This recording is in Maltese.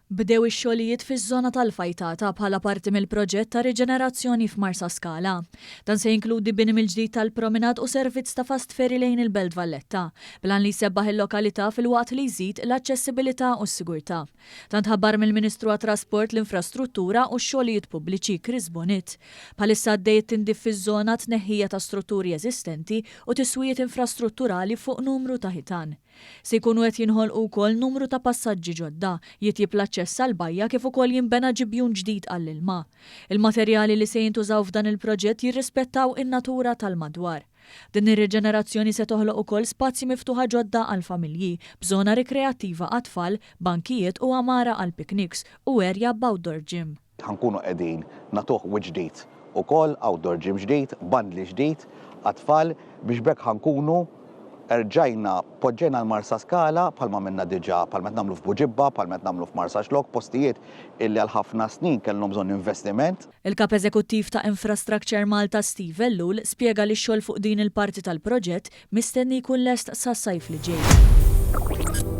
Bdew ix-xogħlijiet fiż-żona tal-Fajtata bħala parti mill-proġett ta' riġenerazzjoni f'Marsaskala. Dan se jinkludi bini mill-ġdid tal-promenade u servizz ta' fast ferry lejn il-Belt Valletta, bl-għan li jsebbaħ il-lokalità filwaqt li jżid l-aċċessibilità u s-sigurtà. Dan tħabbar mill-Ministru għat-Trasport, l-Infrastruttura u x-Xogħlijiet Pubbliċi, Chris Bonett. Bħalissa għaddej it-tindif fiż-żona, tneħħija ta' strutturi eżistenti u tiswijiet infrastrutturali fuq numru ta' ħitan. Se jkunu qed jinħolqu wkoll numru ta' passaġġi ġodda, jitjieb l-aċċess għall-bajja kif ukoll jinbena ġibjun ġdid għall-ilma. Il-materjali li se jintużaw f'dan il-proġett jirrispettaw in-natura tal-madwar. Din ir-riġenerazzjoni se toħloq ukoll spazji miftuħa ġodda għall-familji, b'żona rikreattiva għat-tfal, bankijiet u għamara għall-picnics u area b'outdoor gym. Ħa nkunu qegħdin nagħtuh wiċċ ġdid ukoll, outdoor gym ġdid, bandli ġdid għat-tfal biex b'hekk ħa nkunu erġajna poġġejna l-Marsaskala bħalma għamilna diġà, bħalma qed nagħmlu f'Buġibba, bħalma qed nagħmlu f'Marsaxlokk, postijiet illi għal ħafna snin kellhom bżonn investiment. Il-Kap Eżekuttiv ta' Infrastructure Malta Steve Ellul spjega li x-xogħol fuq din il-parti tal-proġett mistenni jkun lest sas-sajf li ġej.